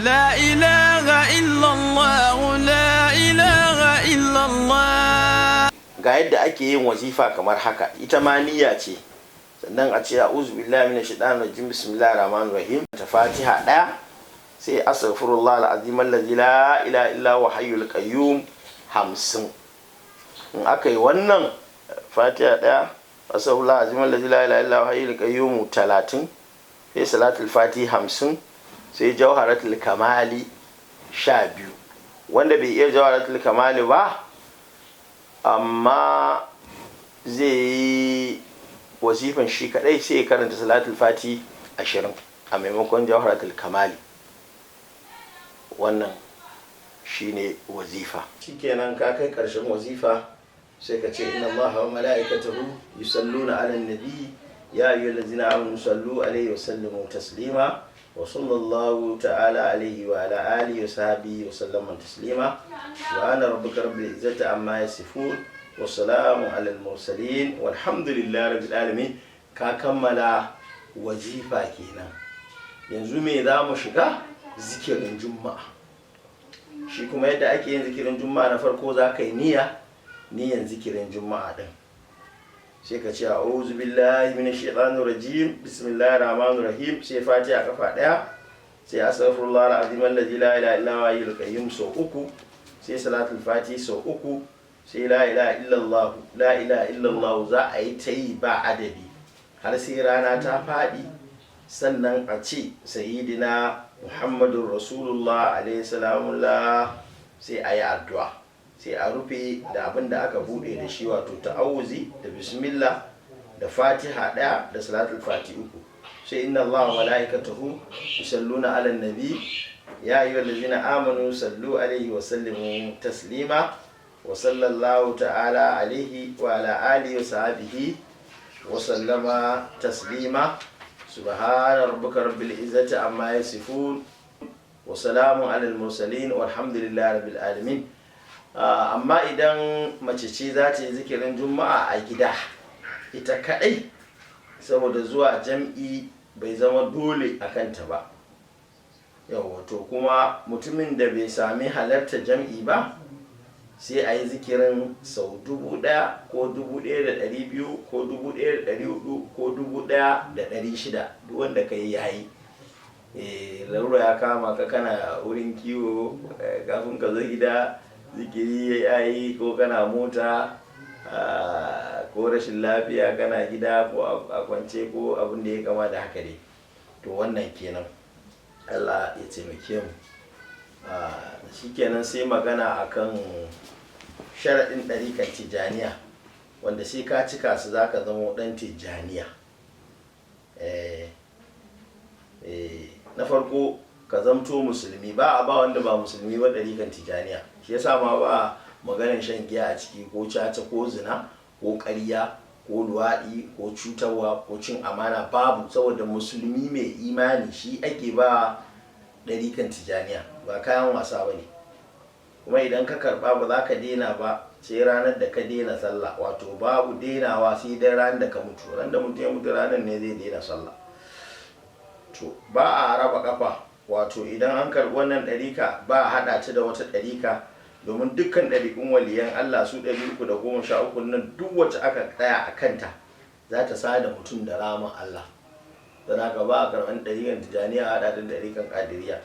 لا إله إلا الله، لا إله إلا الله. Ga yadda ake yin wazifa kamar haka, ita ma niyya ce. Sannan a ce a'udhu billahi minash shaitanir rajim, bismillahir rahmanir rahim, ta Fatiha daya, sai astaghfirullah alazim allazi la ilaha illa huwa hayyul qayyum 50. In aka yi wannan Fatiha daya, astaghfirullah alazim allazi la ilaha illa huwa hayyul qayyum 30, sai salatul fati 50, sai jawharatul kamali 12. Wanda bai iya jawharatul kamali ba amma zai yi wazifan shi kadai, sai ya karanta salatul fati 20 a maimakon jawharatul kamali. Wannan shine wazifa. Shikenan, ka kai karshen wazifa, sai ka ce inna Allaha wa mala'ikatahu yusalluna 'alan nabi ya ayyuhallazina amanu sallu alaihi wa sallimu taslima, wa sallallahu ta'ala alaihi wa ala alihi wa sahbihi wa sallama taslima. Subhana rabbika rabbil izzati amma yasifun, wa salamun alal mursalin, walhamdulillahi rabbil alamin. Ka kammala wazifa kenan. Yanzu me za mu shiga? Zikirin Juma'a. Shi kuma yadda ake yin zikirin Juma'a, na farko za ka yi niyya, niyyan zikirin Juma'a din. Sai ka ce a'udhu billahi minash shaitanir rajim, bismillahir rahmanir rahim, sai Fatiha kafa daya, sai astaghfirullah alazim allazi la ilaha illa huwa hayyul qayyum sau uku, sai salatul fati sau uku, sai la ilaha illallah, la ilaha illallah. Za a yi ta yi ba adadi har sai rana ta faɗi. Sannan a ce sayyidina Muhammadun Rasulullah alaihi salamullah, sai a yi addu'a, sai a rufe da abin da aka bude da shi, wato ta'awuzi da bismillah da Fatiha ɗaya da salatul fati uku, sai inna Allaha wa malaikatahu yusalluna ala nabi ya ayyuhallazina amanu sallu alaihi wa sallimu taslima, wa sallallahu ta'ala alaihi wa ala alihi wa sahbihi wa sallama taslima. Subhana rabbika rabbil izzati amma yasifun, wa salamun alal mursalin, walhamdulillahi rabbil alamin. Amma idan mace ce za ta yi zikirin Juma'a a gida ita kadai, saboda zuwa jam'i bai zama dole a kanta ba, yau to kuma mutumin da bai sami halarta jam'i ba, sai a yi zikirin sau 1000 ko 1200 ko 1400 ko 1600, duk wanda ka yi yayi. Larura ya kama ka, kana wurin kiwo, kafin ka zo gida zikiri ya yi, ko kana mota, ko rashin lafiya, kana gida ko a kwance, ko abin da ya kama da haka dai. To wannan kenan, Allah ya taimake mu. Shikenan, sai magana akan sharaɗin ɗarikan Tijjaniya, wanda sai ka cika su za ka zama ɗan Tijjaniya. Na farko, ka zamto musulmi. Ba a ba wanda ba musulmi ba ɗarikan Tijjaniya. Shi yasa ma ba maganar shan giya a ciki, ko caca, ko zina, ko ƙarya, ko luwaɗi, ko cutarwa, ko cin amana, babu. Saboda musulmi mai imani shi ake ba ɗarikan Tijjaniya, ba kayan wasa ba ne. Kuma idan ka karɓa, ba za ka daina ba sai ranar da ka daina sallah. Wato babu dainawa sai dai ranar da ka mutu. Ran da mutum ya mutu, ranar ne zai daina sallah. To ba a raba kafa, wato idan an karɓi wannan ɗarika, ba a haɗa ta da wata ɗarika, domin dukkan ɗariƙun waliyan Allah su 313 nan, duk wacce aka tsaya a kanta za ta sada mutum da rahaman Allah. Don haka ba a karɓar ɗariƙan Tijjaniya a haɗa da ɗariƙan Ƙadiriya.